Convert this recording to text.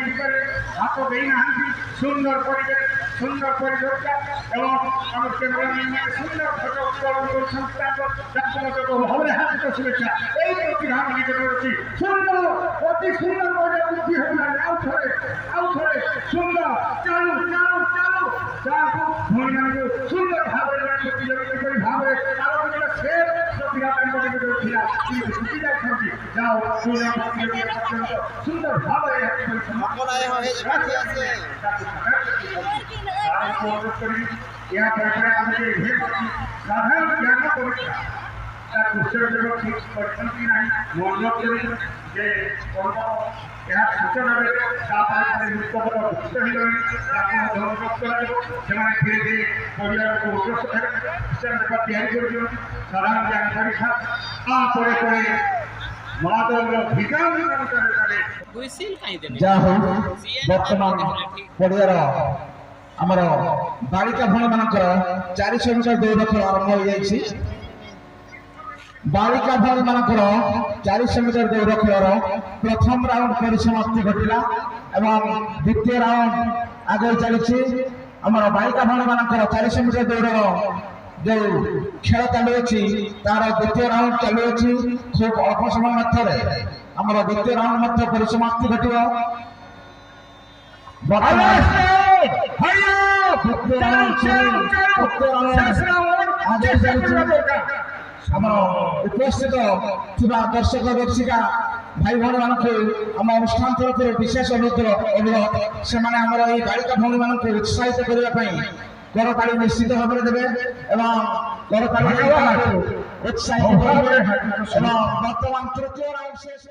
ଜିତିପାରିଲେ, ହାତ ଦେଇନାହାନ୍ତି। ସୁନ୍ଦର ପରିବେଶ, ସୁନ୍ଦର ପରିଚର୍ଯା ଏବଂ ଆମର କ୍ୟାମେରାମ୍ୟାନ୍ ମାନେ ସୁନ୍ଦର ଫଟୋ ଉତ୍ତୋଳନ କରୁଛନ୍ତି। ତାଙ୍କୁ ମଧ୍ୟ ବହୁ ଭାବରେ ହାର୍ଦ୍ଦିକ ଶୁଭେଚ୍ଛା। ଏଇ ପ୍ରତିଭା ଆମ ନିକଟରେ ଅଛି। ସୁନ୍ଦର, ଅତି ସୁନ୍ଦର ମଜା ବୃଦ୍ଧି ହେଉନାହିଁ। ଆଉ ଥରେ, ଆଉ ଥରେ, ସୁନ୍ଦର। ଚାଲୁ, ଚାଲୁ, ଚାଲୁ। ଯାହାକୁ ଭଉଣୀମାନଙ୍କୁ ସୁନ୍ଦର ଭାବରେ ଜଣେ ପ୍ରତିଯୋଗୀ କିପରି ଭାବରେ ଆଲୋଚନା, ସେ ପ୍ରତିଭା ତାଙ୍କ ନିକଟରେ ଥିଲା, କିନ୍ତୁ ଜିତି ଯାଇଛନ୍ତି। ଯାଅ, ସୁନ୍ଦର ପ୍ରତିଯୋଗିତା ପର୍ଯ୍ୟନ୍ତ ସୁନ୍ଦର ଭାବରେ ଏହା କିପରି ସମାପ୍ତ ତାକୁ ସାକାର କରିଛନ୍ତି, ତାଙ୍କୁ ଅନୁରୋଧ କରିବି। ଏହା ପରେ ପରେ ଆମେ ଯେ ଇଭେଣ୍ଟ ଅଛି, ସାଧାରଣ ଜ୍ଞାନ ପରୀକ୍ଷା, ତାର କ୍ୱେଶ୍ଚନ ପେପର ଠିକ୍ କରିଛନ୍ତି କି ନାହିଁ, ମୁଁ ଅନୁରୋଧ କରିବି ଯେ ଏହା ସୂଚନା ଦେବେ। ତାପରେ ପରେ ନୃତ୍ୟପଦ ଘୋଷିତ ହେଇଗଲେଣି, ତାକୁ ମଧ୍ୟ ଅନୁରୋଧ କରାଯିବ। ସେମାନେ ଧୀରେ ଧୀରେ ପରିବାରକୁ ଅଗ୍ରସର ହେବେ, କ୍ୱେଶ୍ଚନ ପେପର ତିଆରି କରିଦିଅନ୍ତି। ସାଧାରଣ ଜ୍ଞାନ ପରୀକ୍ଷା, ତାପରେ ପରେ ମାଦଳର ଭିକାରୀ ଚାଲେ। ହୁଇସିଲ୍ କାହିଁ ଦେଲେ? ଯାହା ହଉ, ବର୍ତ୍ତମାନ ପଡ଼ିଆର ଆମର ବାଳିକା ଭଉଣୀମାନଙ୍କର 400 ମିଟର ଦୌଡ଼ ଖେଳ ଆରମ୍ଭ ହୋଇଯାଇଛି। ବାଳିକା ଭଉଣୀମାନଙ୍କର 400 ମିଟର ଦୌଡ଼ ଖେଳର ପ୍ରଥମ ରାଉଣ୍ଡ ପରିସମାପ୍ତି ଘଟିଲା ଏବଂ ଦ୍ୱିତୀୟ ରାଉଣ୍ଡ ଆଗେଇ ଚାଲିଛି। ଆମର ବାଳିକା ଭଉଣୀମାନଙ୍କର 400 ମିଟର ଦୌଡ଼ର ଯେଉଁ ଖେଳ ଚାଲୁଅଛି, ତାର ଦ୍ୱିତୀୟ ରାଉଣ୍ଡ ଚାଲୁଅଛି। ଖୁବ୍ ଅଳ୍ପ ସମୟ ମଧ୍ୟରେ ଆମର ଦ୍ୱିତୀୟ ରାଉଣ୍ଡ ମଧ୍ୟ ପରିସମାପ୍ତି ଘଟିବ। ବର୍ତ୍ତମାନ ଦ୍ୱିତୀୟ ରାଉଣ୍ଡ ତୃତୀୟ ରାଉଣ୍ଡ ଆଗେଇ ଚାଲିଛି। ଆମର ଉପସ୍ଥିତ ଥିବା ଦର୍ଶକ ଦର୍ଶିକା ଭାଇ ଭଉଣୀମାନଙ୍କୁ ଆମ ଅନୁଷ୍ଠାନ ତରଫରୁ ବିଶେଷ ଅନୁରୋଧ, ସେମାନେ ଆମର ଏଇ ବାଳିକା ଭଉଣୀମାନଙ୍କୁ ଉତ୍ସାହିତ କରିବା ପାଇଁ କରତାଳି ନିଶ୍ଚିତ ଭାବରେ ଦେବେ ଏବଂ କରତାଳି ଉତ୍ସାହିତ କରିବେ। ଏବଂ ବର୍ତ୍ତମାନ ତୃତୀୟ ରାଉଣ୍ଡ ଶେଷ।